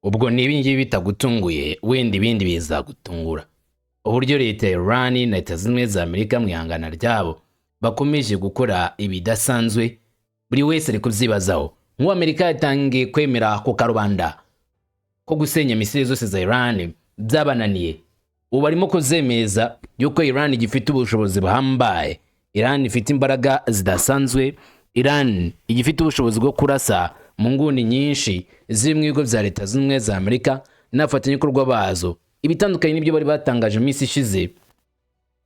Ubwo niba ngibi bitagutunguye, wenda ibindi bizagutungura. Uburyo leta ya Iran na Leta Zunze Ubumwe za Amerika mu ihangana ryabo bakomeje gukora ibidasanzwe, buri wese ari kubyibazaho. Nk'uwo Amerika yatangiye kwemera ku karubanda ko gusenya misile zose za Iran byabananiye, ubu barimo kuzemeza yuko Iran igifite ubushobozi buhambaye, Iran ifite imbaraga zidasanzwe, Iran igifite ubushobozi bwo kurasa mu nguni nyinshi ziri mu bigo bya Leta Zunze Ubumwe za Amerika n'abafatanyabikorwa bazo. Ibitandukanye n'ibyo bari batangaje mu minsi ishize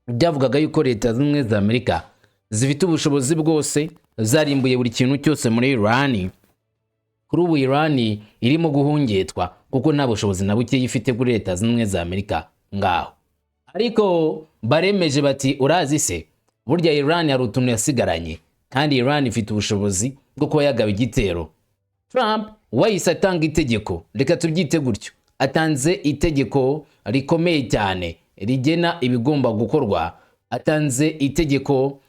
byavugaga yuko Leta Zunze Ubumwe za Amerika zifite ubushobozi bwose, zarimbuye buri kintu cyose muri Iran. Kuri ubu Iran irimo guhungetwa kuko nta bushobozi na buke ifite kuri Leta Zunze Ubumwe za Amerika ngaho. Ariko baremeje bati: "Urazi se, burya Iran hari utuntu yasigaranye, kandi Iran ifite ubushobozi bwo kuba yagaba igitero." Trump wahise atanga itegeko, reka tubyite gutyo, atanze itegeko rikomeye cyane rigena ibigomba gukorwa. Atanze itegeko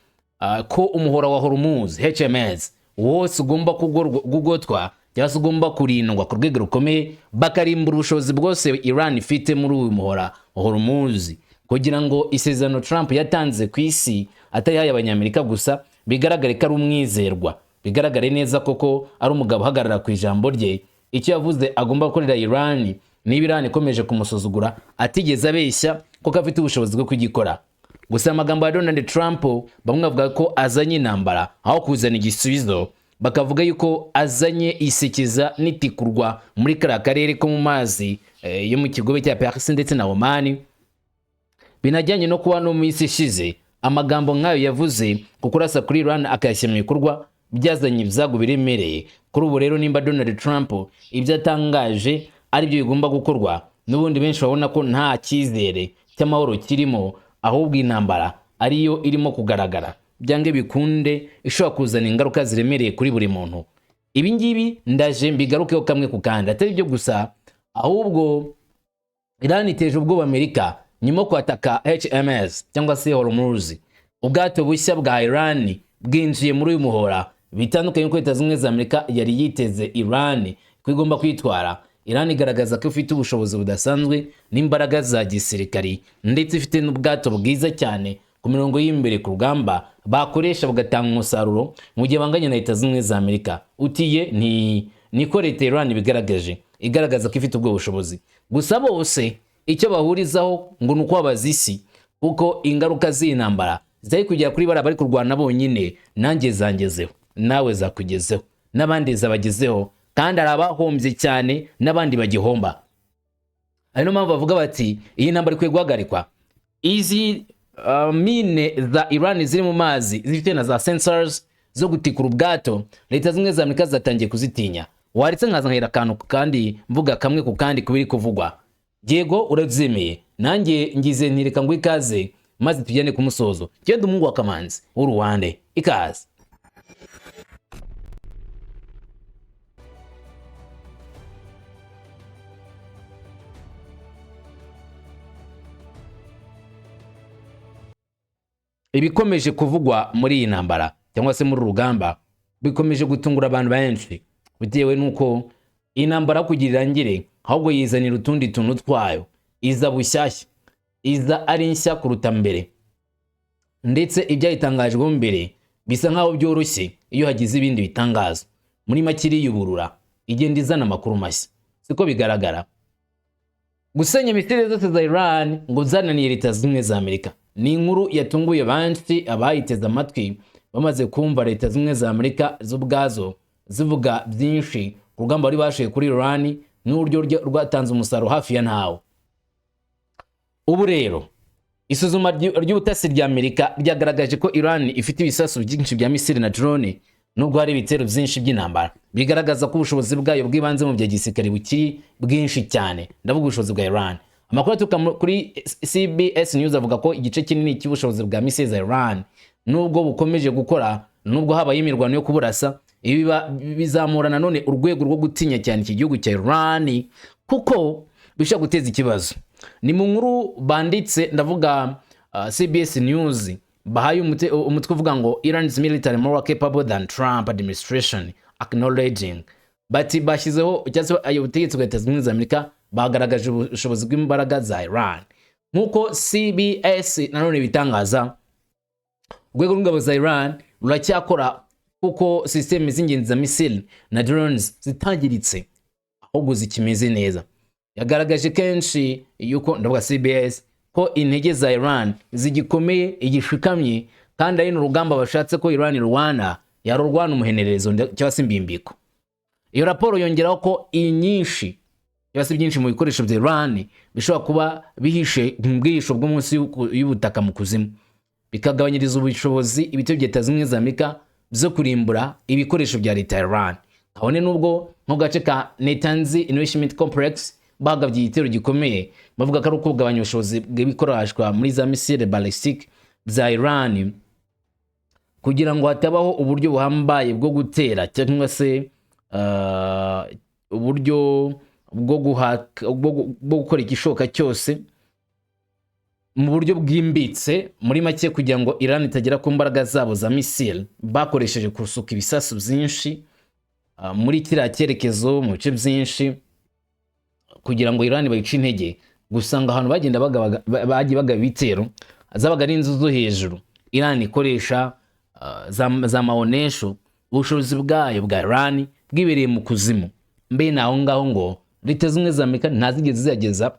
ko umuhora wa Hormuz, HMS, wose ugomba kugotwa cyangwa se ugomba kurindwa ku rwego rukomeye, bakarimbura ubushobozi bwose Iran ifite muri uyu muhora wa Hormuz, kugira ngo isezerano Trump yatanze ku isi atayihaye Abanyamerika gusa bigaragare ko ari umwizerwa, bigaragare neza koko ari umugabo uhagarara ku ijambo rye, icyo yavuze agomba gukorera Iran niba Iran ikomeje kumusuzugura, atigeze abeshya kuko afite ubushobozi bwo kugikora. Gusa amagambo ya Donald Trump, bamwe bavuga ko azanye intambara aho kuzana igisubizo, bakavuga yuko azanye isekeza n'itikurwa muri kariya karere ko mu mazi yo mu kigobe cya Perse ndetse na Oman. Binajyanye no kuba no mu minsi ishize amagambo nk'ayo yavuze ku kurasa kuri Iran akayashyira mu bikorwa byazanye ibyago biremereye. Kuri ubu rero, nimba Donald Trump ibyo atangaje ari byo bigomba gukorwa, n'ubundi benshi babona ko nta cyizere cy'amahoro kirimo, ahubwo intambara ariyo irimo kugaragara, byange bikunde ishobora kuzana ingaruka ziremereye kuri buri muntu. Ibi ngibi ndaje mbigarukeho kamwe ku kandi. Atari ibyo gusa, ahubwo Iran iteje ubwoba Amerika nyuma yo kwataka HMS cyangwa se Hormuz. Ubwato bushya bwa Iran bwinjiye muri uyu muhora, bitandukanye n'uko Leta Zunze Ubumwe za Amerika yari yiteze Iran ko igomba kwitwara. Iran igaragaza ko ifite ubushobozi budasanzwe n'imbaraga za gisirikari, ndetse ifite n'ubwato bwiza cyane ku mirongo y'imbere ku rugamba bakoresha bugatanga umusaruro mu gihe banganye na Leta Zunze Ubumwe za Amerika. Utiye ni niko leta ya Iran ibigaragaje, igaragaza ko ifite ubwo bushobozi. Gusa bose icyo bahurizaho ngo ni ukubabaza isi, kuko ingaruka z'iyi ntambara zitari kugera kuri bariya bari kurwana bonyine. Nanjye zangezeho, nawe zakugezeho, n'abandi zabagezeho, kandi hari abahombye cyane n'abandi bagihomba. Ari niyo mpamvu bavuga bati iyi ntambara ikwiye guhagarikwa. Izi mine za Iran ziri mu mazi zifite na za sensors zo gutikura ubwato, Leta Zimwe za Amerika zatangiye kuzitinya. Waretse nkaza nkahera akantu kandi mvuga kamwe ku kandi ku biri kuvugwa. Yego, urabyemeye, nanjye ngize ntireka ngo ikaze maze tujyane ku musozo. Genda umuhungu wa Kamanzi w'uruwande, ikaze. Ibikomeje kuvugwa muri iyi ntambara cyangwa se muri uru rugamba bikomeje gutungura abantu benshi, bitewe n'uko iyi ntambara kugira irangire ahubwo yizanira utundi tuntu twayo, iza bushyashya, iza ari nshya kuruta mbere, ndetse ibyayitangajweho mbere bisa nk'aho byoroshye iyo hagize ibindi bitangaza. Muri make iriyuburura, igenda izana amakuru mashya, siko bigaragara. Gusenya misile zose za Iran ngo zananiye Leta Zunze Ubumwe za Amerika ni inkuru yatunguye benshi abayiteze amatwi, bamaze kumva Leta Zunze Ubumwe za Amerika zo ubwazo zivuga byinshi ku rugamba bari bashoye kuri Iran n'uburyo rwatanze umusaruro hafi ya ntawo. Ubu rero isuzuma ry'ubutasi rya Amerika ryagaragaje ko Iran ifite ibisasu byinshi bya misile na drone, nubwo hari ibitero byinshi by'intambara bigaragaza ko ubushobozi bwayo bw'ibanze mu bya gisirikare bukiri bwinshi cyane. Ndavuga ubushobozi bwa Iran. Amakuru aturuka kuri CBS News avuga ko igice kinini cy'ubushobozi bwa misile za Iran nubwo bukomeje gukora, nubwo habaye imirwano yo kuburasa. Ibi bizamura nanone urwego rwo gutinya cyane iki gihugu cya Iran, kuko bishobora guteza ikibazo. Ni mu nkuru banditse, ndavuga CBS News, bahaye umutwe uvuga ngo "Iran's military more capable than Trump administration acknowledging". Bati bashyizeho, cyangwa se ayo ubutegetsi bwa Leta Zunze Ubumwe za Amerika bagaragaje ubushobozi bw'imbaraga za Iran. Nk'uko CBS nanone bitangaza, urwego rw'ingabo za Iran ruracyakora kuko sisiteme z'ingenzi za missile na drones zitangiritse, ahubwo zikimeze neza. Yagaragaje kenshi yuko, ndavuga CBS, ko intege za Iran zigikomeye, igishikamye, kandi ari n'urugamba bashatse ko Iran irwana, yarurwana umuhenerezo cyangwa se imbimbiko. Iyo raporo yongeraho ko inyinshi, cyangwa se byinshi mu bikoresho bya Iran bishobora kuba bihishe mu bwihisho bwo munsi y'ubutaka mu kuzimu, bikagabanyiriza ubushobozi ibitero bya Leta Zunze Ubumwe za Amerika byo kurimbura ibikoresho bya leta ya Iran, kabone n'ubwo nko gace ka Natanz Enrichment Complex bagabye igitero gikomeye, bavuga ko ari ukugabanya ubushobozi bw'ibikoreshwa muri za missile ballistic bya Iran, kugira ngo hatabaho uburyo buhambaye bwo gutera cyangwa se uburyo bwo gukora igishoboka cyose mu buryo bwimbitse. Muri make, kugira ngo Iran itagera ku mbaraga zabo za missile, bakoresheje kusuka ibisasu byinshi muri kiriya cyerekezo, mu bice byinshi, kugira ngo Iran bayice intege. Gusa ngo ahantu bagenda bagiye bagaba ibitero zabaga ari inzu zo hejuru Iran ikoresha za maonesho, ubushobozi bwayo bwa Iran bwibereye mu kuzimu. Mbe ni aho ngaho ngo Leta Zunze Ubumwe za Amerika ntazigeze ziyageza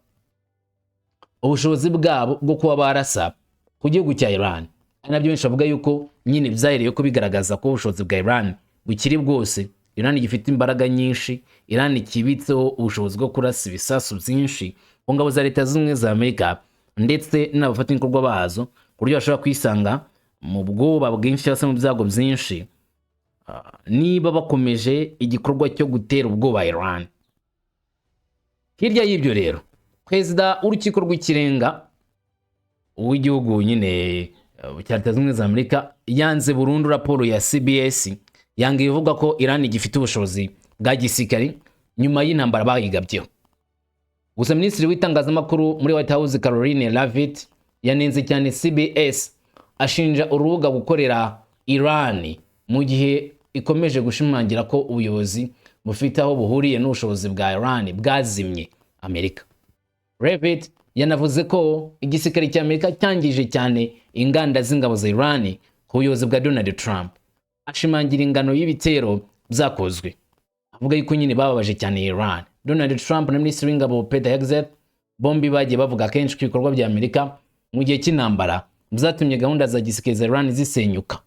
ubushobozi bwabo bwo kuba barasa ku gihugu cya Iran, ari nabyo benshi bavuga yuko nyine byahereye ko bigaragaza ko ubushobozi bwa Iran bukiri bwose. Iran gifite imbaraga nyinshi, Iran kibitseho ubushobozi bwo kurasa ibisasu byinshi ku ngabo za Leta Zunze Ubumwe za Amerika ndetse n'abafatanyabikorwa bazo, ku buryo bashobora kwisanga mu bwoba bwinshi cyangwa se mu byago byinshi niba bakomeje igikorwa cyo gutera ubwoba Iran. Hirya y'ibyo rero, perezida w'urukiko rw'ikirenga w'igihugu nyine cya Leta Zunze Ubumwe za Amerika yanze burundu raporo ya CBS, yanga ivuga ko Iran igifite ubushobozi bwa gisirikari nyuma y'intambara bayigabyeho. Gusa minisitiri w'itangazamakuru muri White House, Karoline Leavitt, yanenze cyane CBS, ashinja urubuga gukorera Iran mu gihe ikomeje gushimangira ko ubuyobozi bufite aho buhuriye n'ubushobozi bwa Iran bwazimye Amerika. Leavitt yanavuze ko igisirikare cya Amerika cyangije cyane inganda z'ingabo za Iran ku buyobozi bwa Donald Trump, ashimangira ingano y'ibitero byakozwe, avuga yuko nyine bababaje cyane Iran. Donald Trump na minisitiri w'ingabo Pete Hegseth bombi bagiye bavuga kenshi ko ibikorwa bya Amerika mu gihe cy'intambara byatumye gahunda za gisirikare za Iran zisenyuka,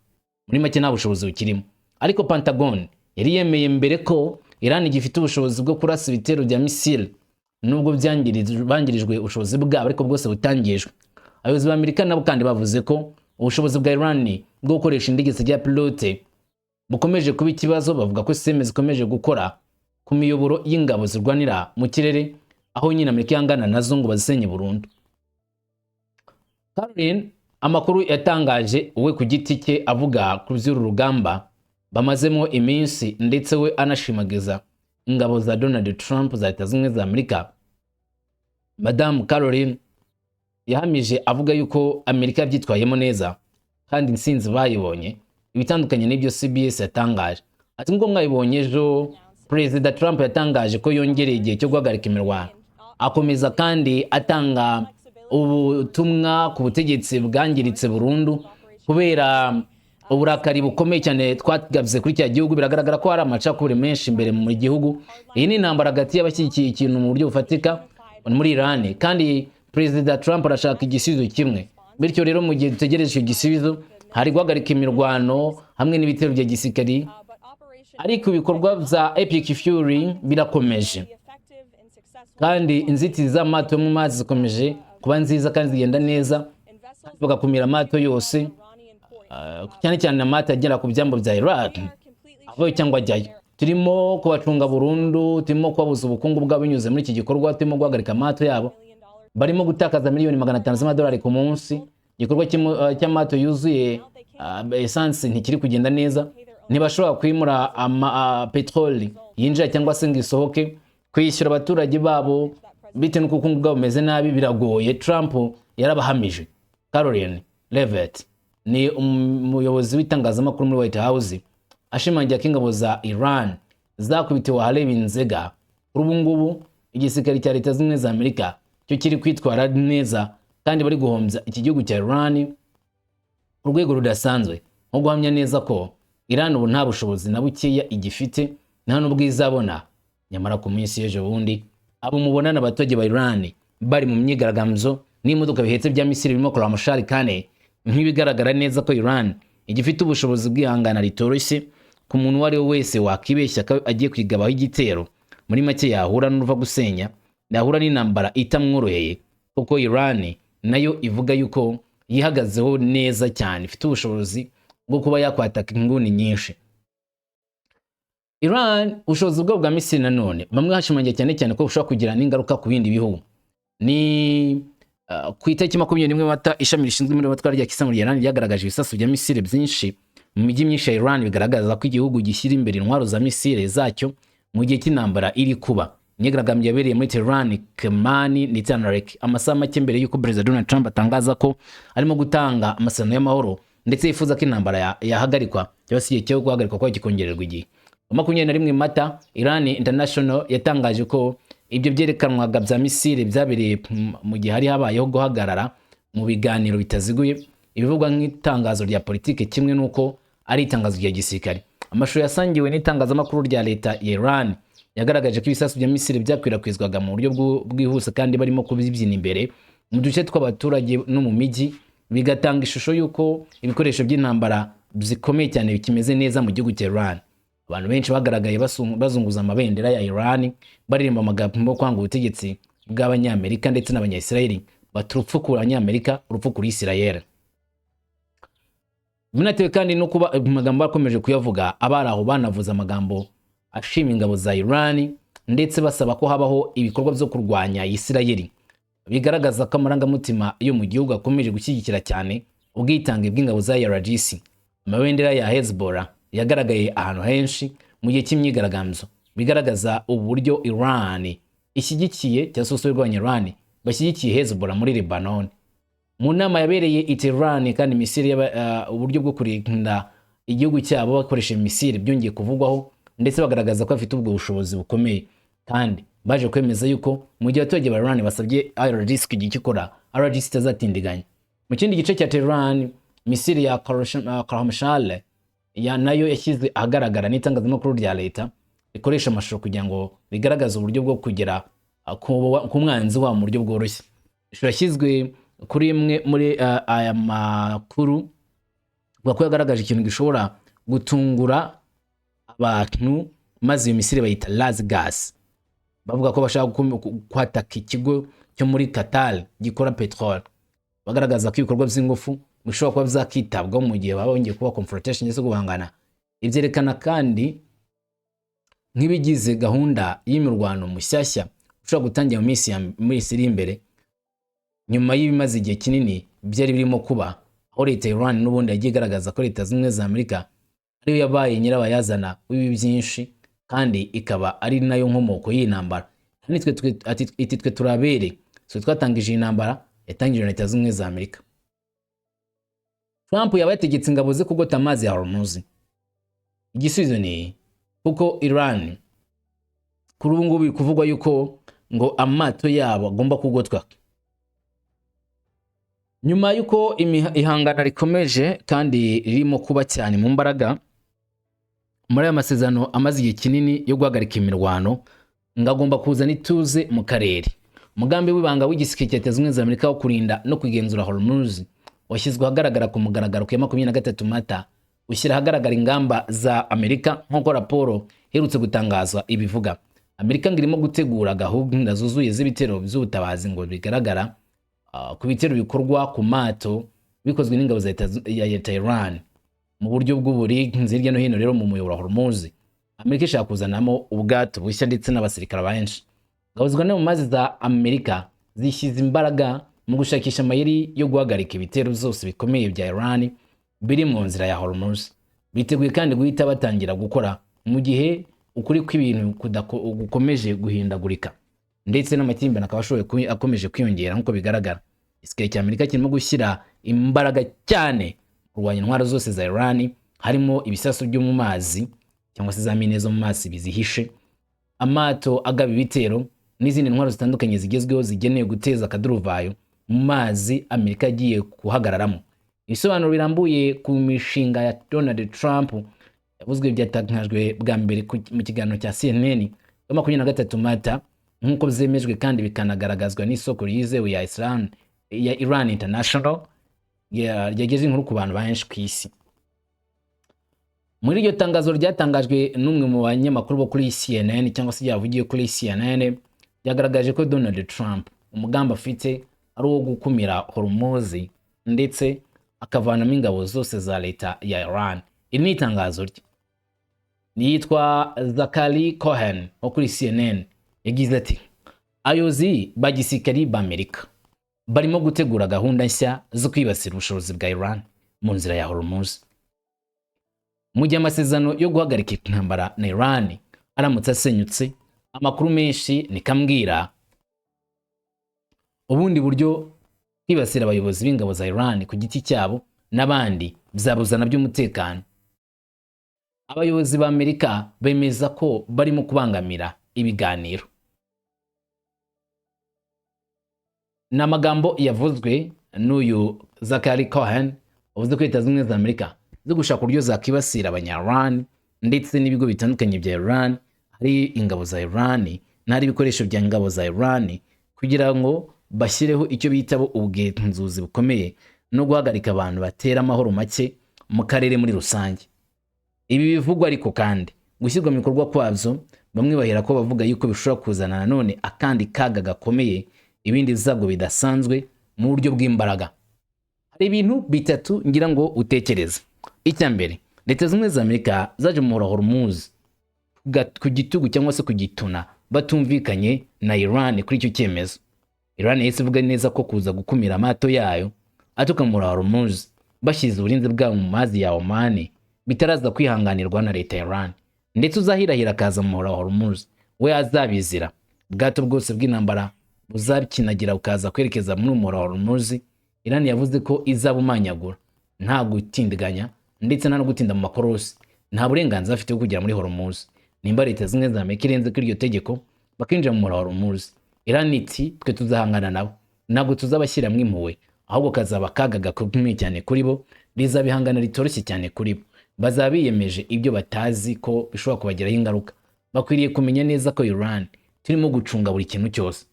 muri make nta bushobozi bukirimo. Ariko Pentagon yari yemeye mbere ko Iran igifite ubushobozi bwo kurasa ibitero bya missile, nubwo bangirijwe ubushobozi bwabo, ariko bwose butangijwe. Abayobozi ba Amerika nabo kandi bavuze ko ubushobozi bwa Iran bwo gukoresha indege zitagira pilote bukomeje kuba ikibazo, bavuga ko système zikomeje gukora ku miyoboro y'ingabo zirwanira mu kirere, aho nyine Amerika yangana nazo ngo bazisenye burundu. Karoline, amakuru yatangaje we ku giti cye avuga ku by'uru rugamba bamazemo iminsi, ndetse we anashimagiza ingabo za Donald Trump za Leta Zunze Ubumwe za Amerika. Madamu Karoline yahamije avuga yuko Amerika yabyitwayemo neza kandi intsinzi bayibonye, ibitandukanye n'ibyo CBS yatangaje. Ati: "Nk'uko mwabibonye ejo, Perezida Trump yatangaje ko yongereye igihe cyo guhagarika imirwano, akomeza kandi atanga ubutumwa ku butegetsi bwangiritse burundu kubera uburakari bukomeye cyane twagabye kuri cya gihugu. Biragaragara ko hari amacakubiri menshi imbere mu gihugu. Iyi ni intambara hagati y'abashyigikiye ikintu mu buryo bufatika muri Iran, kandi Perezida Trump arashaka igisubizo kimwe. Bityo rero, mu gihe dutegereje icyo gisubizo, hari guhagarika imirwano hamwe n'ibitero bya gisirikari, ariko ibikorwa bya Epic Fury birakomeje, kandi inzitizi z'amato yo mu mazi zikomeje kuba nziza kandi zigenda neza, bagakumira amato yose, cyane cyane amato agera ku byambu bya Iraq, avayo cyangwa ajyayo. Turimo kubacunga burundu, turimo kubabuza ubukungu bwabo binyuze muri iki gikorwa, turimo guhagarika amato yabo. Barimo gutakaza miliyoni 500 z'amadolari ku munsi. Igikorwa cy'amato yuzuye essence ntikiri kugenda neza, ntibashobora kwimura peteroli yinjira cyangwa se ngo isohoke. Kwishyura abaturage babo bitewe n'uko ubukungu bwabo bumeze nabi biragoye." Trump yarabahamije. Karoline Leavitt ni umuyobozi w'itangazamakuru muri White House, ashimangira ko ingabo za Iran Zakubitiwe ahareba inzega. Kuri ubu ngubu igisirikare cya Leta Zunze Ubumwe za Amerika cyo kiri kwitwara neza, kandi bari guhombya iki gihugu cya Iran ku rwego rudasanzwe, nko guhamya neza ko Iran ubu nta bushobozi na bukeya igifite, nta n'ubwo izabona. Nyamara ku minsi y'ejo bundi, abo mubonana, abaturage ba Iran bari mu myigaragambyo n'imodoka bihetse bya missile birimo Khorramshahr 4, nk'ibigaragara neza ko Iran igifite ubushobozi bw'ihangana ritoroshye ku muntu uwo ari we wese wakibeshya ko agiye kwigabaho igitero. Muri make, yahura n'uruva gusenya, yahura n'intambara itamworoheye, kuko Iran nayo ivuga yuko yihagazeho neza cyane, ifite ubushobozi bwo kuba yakwataka inguni nyinshi. Iran, ubushobozi bwabo bwa missile nanone bamwe hashimangiye cyane cyane ko bushobora kugira n'ingaruka ku bindi bihugu. Ni ku itariki 21 Mata, ishami rishinzwe impinduramatwara rya kisilamu rya Iran ryagaragaje ibisasu bya missile byinshi mu mijyi myinshi ya Iran, bigaragaza ko igihugu gishyira imbere intwaro za missile zacyo mu gihe cy'intambara iri kuba. Imyigaragambyo yabereye muri Tehran, Kerman ndetse na Narek, amasaha make mbere y'uko Perezida Donald Trump atangaza ko arimo gutanga amasezerano y'amahoro, ndetse yifuza ko intambara yahagarikwa, cyangwa se igihe cyo guhagarikwa kwayo kikongererwa igihe. 21 Mata, Iran International yatangaje ko ibyo byerekanwaga bya missile byabereye mu gihe hari habayeho guhagarara mu biganiro bitaziguye, ibivugwa nk'itangazo rya politike kimwe n'uko ari itangazo rya gisirikare. Amashusho yasangiwe n'itangazamakuru rya leta ya Iran yagaragaje ko ibisasu bya missile byakwirakwizwaga mu buryo bwihuse, kandi barimo kubibyina imbere mu duce tw'abaturage no mu mijyi, bigatanga ishusho y'uko ibikoresho by'intambara zikomeye cyane bikimeze neza mu gihugu cya Iran. Abantu benshi bagaragaye bazunguza amabendera ya Iran, baririmba amagambo yo kwanga ubutegetsi bw'Abanyamerika ndetse n'Abanyayisiraheli, bati: "Urupfu ku Banyamerika, urupfu kuri Isirayeli." Binatewe kandi no kuba amagambo bakomeje kuyavuga, abari aho banavuze amagambo ashima ingabo za Iran, ndetse basaba ko habaho ibikorwa byo kurwanya Isirayeli, bigaragaza ko amarangamutima yo mu gihugu akomeje gushyigikira cyane ubwitange bw'ingabo za IRGC. Amabendera ya Hezbollah yagaragaye ahantu henshi mu gihe cy'imyigaragambyo, bigaragaza uburyo Iran ishyigikiye, cyangwa se urusobe rw'Abanya-Iran bashyigikiye Hezbollah muri Lebanon. Mu nama yabereye i Tehran kandi, missile uburyo bwo kurinda igihugu cyabo bakoresheje missile byongeye kuvugwaho, ndetse bagaragaza ko bafite ubwo bushobozi bukomeye, kandi baje kwemeza yuko mu gihe abaturage ba Iran basabye IRGC kugira icyo ikora, IRGC itazatindiganya. Mu kindi gice cya Tehran, missile ya Khorramshahr ya nayo yashyizwe ahagaragara n'itangazamakuru rya leta rikoresha amashusho kugira ngo rigaragaze uburyo bwo kugera ku mwanzi wabo mu buryo bworoshye. Ishusho yashyizwe kuri imwe muri aya makuru avuga ko yagaragaje ikintu gishobora gutungura abantu, maze iyo missile bayita Laz gas. Bavuga ko bashaka kwataka ikigo cyo muri Qatar gikora petrol, bagaragaza ko ibikorwa by'ingufu bishobora kuba byakitabwaho mu gihe baba bongeye kuba confrontation cyangwa se guhangana. Ibyerekana kandi nk'ibigize gahunda y'imirwano mushyashya ushobora gutangira mu minsi iri imbere, nyuma y'ibimaze igihe kinini byari birimo kuba, aho leta ya Iran n'ubundi yagiye igaragaza ko Leta Zunze Ubumwe za Amerika ariyo yabaye nyirabayazana w'ibi byinshi, kandi ikaba ari nayo nkomoko y'iyi ntambara. Kandi iti: "Twe turabere, twe twatangije iyi ntambara yatangijwe na Leta Zunze Ubumwe za Amerika." Trump yaba yategetse ingabo ze kugota amazi ya Hormuz? Igisubizo ni kuko Iran kuri ubu ngubu biri kuvugwa yuko ngo amato yabo agomba kugotwa, nyuma y'uko ihangana rikomeje kandi ririmo kuba cyane mu mbaraga muri aya masezerano amaze igihe kinini yo guhagarika imirwano, ngo agomba kuzana ituze mu karere. Umugambi w'ibanga w'igisirikare cya Leta Zunze Ubumwe za Amerika wo kurinda no kugenzura Hormuz washyizwe ahagaragara ku mugaragaro ku ya 23 Mata, ushyira ahagaragara ingamba za Amerika nk'uko raporo iherutse gutangazwa ibivuga. Amerika ngo irimo gutegura gahunda zuzuye z'ibitero by'ubutabazi, ngo bigaragara ku bitero bikorwa ku mato bikozwe n'ingabo za ya leta ya Iran mu buryo bw'uburinzi hirya no hino. Rero mu muyoboro wa Hormuz, Amerika ishaka kuzanamo ubwato bushya ndetse n'abasirikare benshi. Ingabo zirwanira mu mazi za Amerika zishyize imbaraga mu gushakisha amayeri yo guhagarika ibitero byose bikomeye bya Iran biri mu nzira ya Hormuz. Biteguye kandi guhita batangira gukora mu gihe ukuri kw'ibintu gukomeje guhindagurika, ndetse n'amakimbirane akaba akomeje kwiyongera. Nk'uko bigaragara, igisirikare cya Amerika kirimo gushyira imbaraga cyane mu kurwanya intwaro zose za Iran, harimo ibisasu byo mu mazi. cyangwa se za mine zo mu mazi bizihishe, amato agaba ibitero n'izindi ntwaro zitandukanye zigezweho zigenewe guteza akaduruvayo mu mazi Amerika agiye guhagararamo. Ibisobanuro birambuye ku mishinga ya Donald Trump yavuzwe byatangajwe bwa mbere mu kiganiro cya CNN wa 23 Mata, nk'uko byemejwe kandi bikanagaragazwa n'isoko yizewe ya Iran, ya Iran International, yagejeje inkuru ku bantu benshi ku isi. Muri iryo tangazo ryatangajwe n'umwe mu banyamakuru bo kuri CNN, cyangwa se ryavugiye kuri CNN, ryagaragaje ko Donald Trump umugambi afite ari uwo gukumira Hormuz ndetse akavanamo ingabo zose za leta ya Iran. Iri ni itangazo rye. Yitwa Zachary Cohen wo kuri CNN, yagize ati: "Abayobozi ba gisirikari ba Amerika barimo gutegura gahunda nshya zo kwibasira ubushobozi bwa Iran mu nzira ya Hormuz. Mu gihe amasezerano yo guhagarika intambara na Iran aramutse asenyutse, amakuru menshi nikambwira ubundi buryo kwibasira abayobozi b'ingabo za Iran ku giti cyabo n'abandi byabuzana by'umutekano. Abayobozi ba Amerika bemeza ko barimo kubangamira ibiganiro." Ni amagambo yavuzwe n'uyu Zachary Cohen, wavuze ko Leta Zunze Ubumwe za Amerika zo gushaka uburyo zakibasira abanya-Iran ndetse n'ibigo bitandukanye bya Iran, hari ingabo za Iran n'ahari ibikoresho bya ingabo za Iran, kugira ngo bashyireho icyo bita bo ubugenzuzi bukomeye no guhagarika abantu batera amahoro make mu karere muri rusange. Ibi bivugwa ariko kandi gushyirwa mu bikorwa kwabyo, bamwe bahera ko bavuga yuko bishobora kuzana nanone akandi kaga gakomeye, ibindi byago bidasanzwe mu buryo bw'imbaraga. Hari ibintu bitatu ngira ngo utekereze. Icya mbere, Leta Zunze Ubumwe za Amerika zaje mu muhora Hormuz ku gitugu cyangwa se ku gituna, batumvikanye na Iran kuri icyo cyemezo. Iran yahise ivuga neza ko kuza gukumira amato yayo aturuka mu muhora Hormuz bashyize uburinzi bwabo mu mazi ya Oman bitaraza kwihanganirwa na leta ya Iran, ndetse uzahirahira akaza mu muhora wa Hormuz we azabizira. Ubwato bwose bw'intambara buzakinagira bukaza kwerekeza muri muhora wa Hormuz, Iran yavuze ko izabumanyagura nta gutindiganya ndetse nta no gutinda mu makorosi. Nta burenganzira afite bwo kugera muri Hormuz. Nimba Leta Zunze Ubumwe za Amerika irenze kuri iryo tegeko bakinjira mu muhora wa Hormuz, Iran iti: "Twe tuzahangana nabo, ntabwo tuzabashyiramo impuhwe, ahubwo kazaba akaga gakomeye cyane kuri bo, rizaba ihangana ritoroshye cyane kuri bo. Bazaba biyemeje ibyo batazi ko bishobora kubagiraho ingaruka. Bakwiriye kumenya neza ko Iran turimo gucunga buri kintu cyose."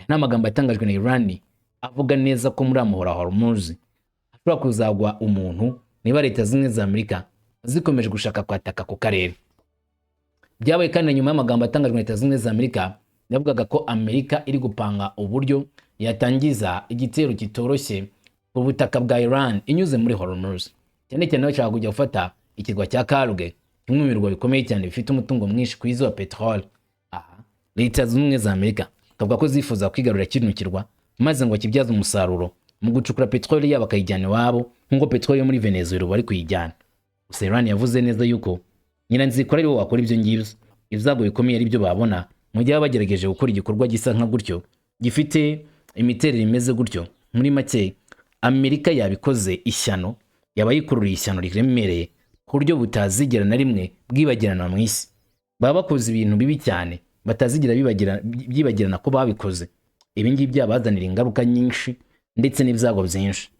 Ni amagambo yatangajwe na Iran avuga neza ko muri muhora wa Hormuz hashobora kuzagwa umuntu niba Leta Zunze Ubumwe za Amerika zikomeje gushaka kwataka ku karere. Byabaye kandi nyuma y'amagambo atangajwe na Leta Zunze Ubumwe za Amerika yavugaga ko Amerika iri gupanga uburyo yatangiza igitero kitoroshye ku butaka bwa Iran inyuze muri Hormuz, cyane cyane bashaka kujya gufata ikirwa cya Kharg, kimwe mu birwa bikomeye cyane bifite umutungo mwinshi ku isi wa peteroli. Aha Leta Zunze Ubumwe za Amerika ikavuga ko zifuza kwigarurira kino kirwa maze ngo bakibyaze umusaruro mu gucukura peteroli yabo bakayijyana iwabo, nk'uko peteroli yo muri Venezuela bari kuyijyana. Gusa Iran yavuze neza yuko nyiranzikora aribo wakora ibyo ngibyo, ibyago bikomeye ari byo babona mu gihe baba bagerageje gukora igikorwa gisa nka gutyo, gifite imiterere imeze gutyo. Muri make, Amerika yabikoze ishyano, yaba yikururiye ishyano riremereye ku buryo butazigera na rimwe bwibagirana mu isi. Baba bakoze ibintu bibi cyane batazigera byibagirana ko babikoze. Ibi ngibi byabazanira ingaruka nyinshi ndetse n'ibyago byinshi.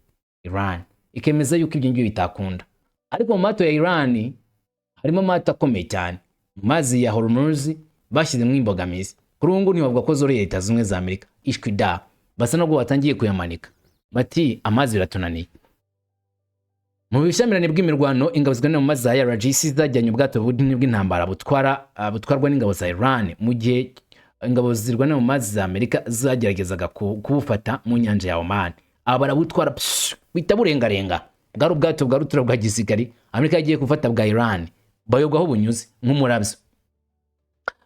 Iran ikemeza yuko ibyo ngibyo bitakunda. Ariko mu mato ya Iran harimo amato akomeye cyane. Mu mazi ya Hormuz bashyizemo imbogamizi. Kuri ubu ngubu ntibavuga ko zoroheye Leta Zunze Ubumwe za Amerika ishwi da, basa nubwo batangiye kuyamanika, bati: "Amazi biratunaniye." Mu bishyamirane bw'imirwano, ingabo zirwanira mu mazi za IRGC zajyanye ubwato bunini bw'intambara butwarwa n'ingabo za Iran, mu gihe ingabo zirwanira mu mazi za Amerika zageragezaga kubufata mu nyanja ya Oman. Aba barabutwara, psh, buhita burengarenga. Bwari ubwato bwa rutura bwa gisirikari Amerika yagiye gufata bwa Iran, bayoberwa aho bunyuze nk'umurabyo.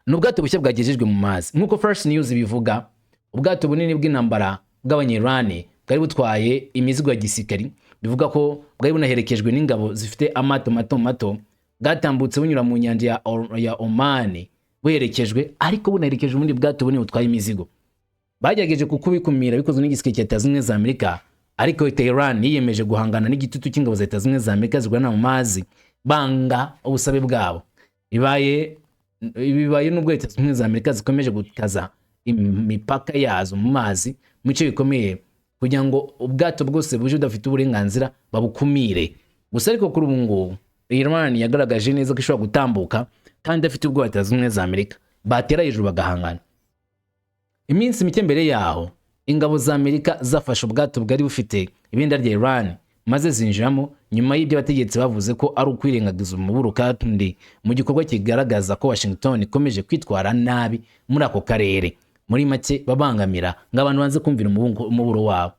Ni ubwato bushya bwagejejwe mu mazi nk'uko First News bivuga. Ubwato bunini bw'intambara bw'Abanyirani bwari butwaye imizigo ya gisirikari, bivuga ko bwari bunaherekejwe n'ingabo zifite amato mato mato, bwatambutse bunyura mu nyanja ya Oman buherekejwe, ariko bunaherekeje ubundi bwato bunini butwaye imizigo. Bagerageje kukubikumira bikozwe n'igisirikare cya Leta Zunze Ubumwe za Amerika, ariko Tehran yiyemeje guhangana n'igitutu cy'ingabo za Leta Zunze Ubumwe za Amerika zirwanira mu mazi, banga ubusabe bwabo. Bibaye nubwo Leta Zunze Ubumwe za Amerika zikomeje gukaza imipaka yazo mu mazi mu bice bikomeye, kugira ngo ubwato bwose buje budafite uburenganzira babukumire. Gusa ariko kuri ubu ngubu Iran yagaragaje neza ko ishobora gutambuka kandi idafite ubwoba. Leta Zunze Ubumwe za Amerika batera hejuru bagahangana. Iminsi mike mbere yaho, ingabo za Amerika zafashe ubwato bwari bufite ibendera rya Iran maze zinjiramo, nyuma y'ibyo abategetsi bavuze ko ari ukwirengagiza umuburo, kandi mu gikorwa kigaragaza ko Washington ikomeje kwitwara nabi muri ako karere. Muri make, babangamira ngo abantu banze kumvira umuburo wabo.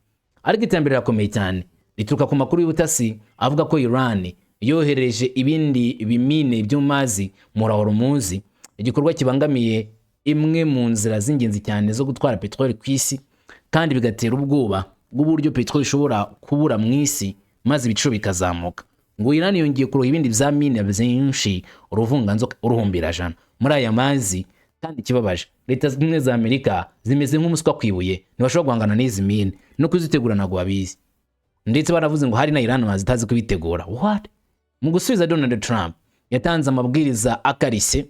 Ariko iterambere rirakomeye cyane, rituruka ku makuru y'ubutasi avuga ko Iran yohereje ibindi bimine byo mu mazi muri Hormuz, igikorwa kibangamiye imwe mu nzira z'ingenzi cyane zo gutwara peteroli ku isi, kandi bigatera ubwoba bw'uburyo peteroli ishobora kubura mu isi maze ibiciro bikazamuka. Ngo Iran yongeye kuroha ibindi bya mine byinshi, uruvunganzoka uruhumbirajana muri aya mazi. Kandi ikibabaje, Leta Zunze Ubumwe za Amerika zimeze nk'umuswa ku ibuye, ntibashobora guhangana n'izi mine, no kuzitegura ntabwo babizi. Ndetse baravuze ngo hari na Iran zitazi kubitegura. What? Mu gusubiza, Donald Trump yatanze amabwiriza akarishye,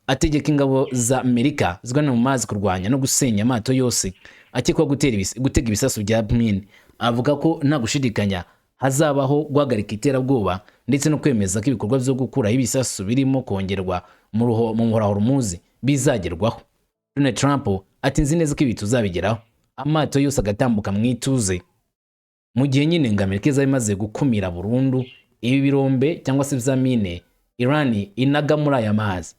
ategeka ingabo za Amerika zirwanira mu mazi kurwanya no gusenya amato yose akekwaho gutega ibisasu bya mine. Avuga ko nta gushidikanya hazabaho guhagarika iterabwoba ndetse no kwemeza ko ibikorwa byo gukuraho ibisasu birimo kongerwa mu muhora Hormuz bizagerwaho. Donald Trump ati: "Nzi neza ko ibi tuzabigeraho, amato yose agatambuka mu ituze," mu gihe nyine ngo Amerika izaba imaze gukumira burundu ibi birombe cyangwa se bya mine Iran inaga muri aya mazi.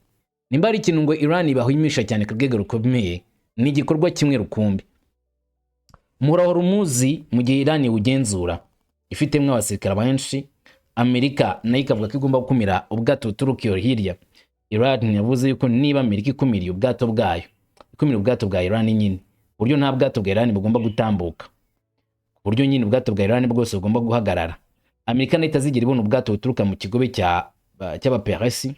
Nimba hari ikintu ngo Iran ibahimisha cyane ku rwego rukomeye, ni igikorwa kimwe rukumbi. Muhora Hormuz, mu gihe Iran iwugenzura ifitemo abasirikare benshi, Amerika nayo ikavuga ko igomba gukumira ubwato buturuka iyo hirya. Iran yavuze yuko niba Amerika ikumiriye ubwato bwayo, ikumira ubwato bwa Iran nyine, uburyo nta bwato bwa Iran bugomba gutambuka, ku buryo nyine ubwato bwa Iran bwose bugomba guhagarara, Amerika nayo itazigera ibona ubwato buturuka mu kigobe cy'Abaperesi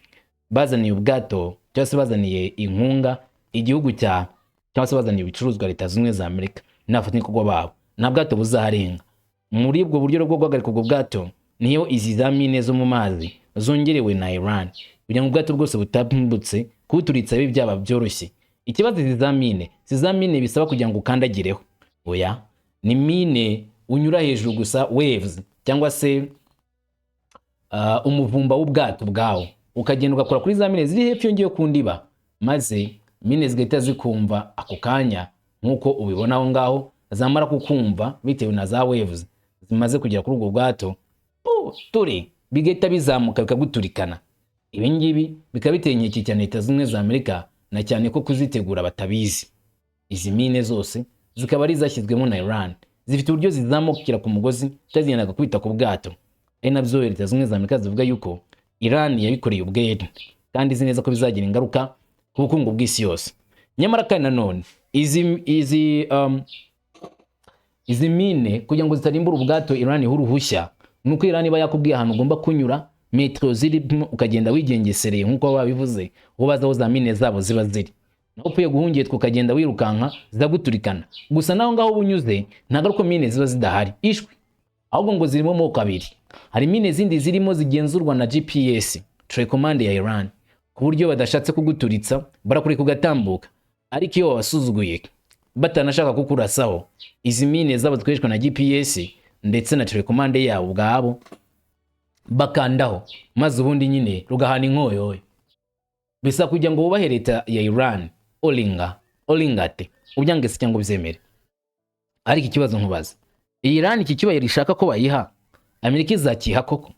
bazaniye ubwato cyangwa se bazaniye inkunga igihugu cya cyangwa se bazaniye ibicuruzwa Leta Zunze Ubumwe za Amerika n'abafatanyabikorwa babo, nta bwato buzaharenga. Muri ubwo buryo bwo guhagarika ubwo bwato, niyo izi za mine zo mu mazi zongerewe na Iran, kugira ngo ubwato bwose butambutse kubuturitsa bibe byaba byoroshye. Ikibazo, izi za mine si za mine bisaba kugira ngo ukandagireho, oya, ni mine unyura hejuru gusa, waves cyangwa se umuvumba w'ubwato bwawo, ukagenda ugakora kuri za mine ziri hepfo iyo ngiyo ku ndiba, maze mine zigahita zikumva ako kanya nk'uko ubibona aho ngaho. Zamara kukumva bitewe na za waves zimaze kugera kuri ubwo bwato, turi bigahita bizamuka bikaguturikana. Ibi ngibi bikaba biteye inkeke cyane Leta Zunze Ubumwe za Amerika, na cyane ko kuzitegura batabizi. Izi mine zose zikaba ari izashyizwemo na Iran, zifite uburyo zizamukira ku mugozi zitagenda gukubita ku bwato, ari nabyo Leta Zunze Ubumwe za Amerika zivuga yuko Iran yabikoreye ubwere kandi izi neza ko bizagira ingaruka ku bukungu bw'isi yose. Nyamara kandi nanone izi mine, kugira ngo zitarimbura ubwato, Iran iha uruhushya. Nuko Iran iba yakubwiye ahantu ugomba kunyura, metero zirimo, ukagenda wigengesereye nk'uko babivuze, uwo bazi aho za mine zabo ziba ziri. Naho upfuye guhungetwa ukagenda wirukanka, zizaguturikana. Gusa naho ngaho uba unyuze, ntabwo ari uko mine ziba zidahari ishwi, ahubwo ngo zirimo amoko abiri. Hari mine zindi zirimo zigenzurwa na GPS telecommand ya Iran, ku buryo badashatse kuguturitsa barakureka ugatambuka. Ariko iyo wabasuzuguye batanashaka kukurasaho, izi mine zabo zikoreshwa na GPS ndetse na telecommand yabo ubwabo bakandaho, maze ubundi nyine rugahana inkoyoyo. Bisa kugira ngo wubahe leta ya Iran, olinga olingate, ubyange se cyangwa ubyemere. Ariko ikibazo nkubaza, iyi Iran, iki cyubahiro ishaka ko bayiha, Amerika izakiha koko?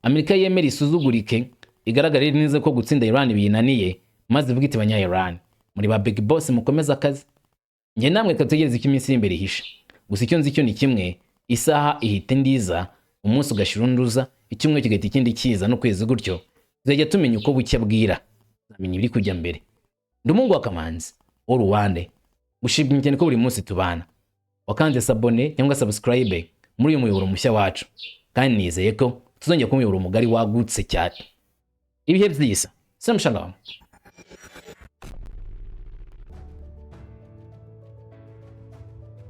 Amerika yemera isuzugurike, igaragare neza ko gutsinda Iran biyinaniye, maze ivuga iti: "Banya Iran, muri ba big boss, mukomeze akazi, njye namwe tutegereze icyo iminsi iri imbere ihishe." Gusa icyo nzi cyo ni kimwe: isaha ihita indiza, umunsi ugashira undi uza, icyumweru kigahita ikindi kiza, n'ukwezi gutyo. Tuzajya tumenya uko bucya bwira, tuzamenya ibiri kujya mbere. Ndi umuhungu wa Kamanzi w'Uruwande, gushimira cyane ko buri munsi tubana, wakanze s'abonner cyangwa subscribe muri uyu muyoboro mushya wacu, kandi nizeye ko tuzongera kuba umuyoboro mugari wagutse cyane. Ibihe byiza, shalom shalom.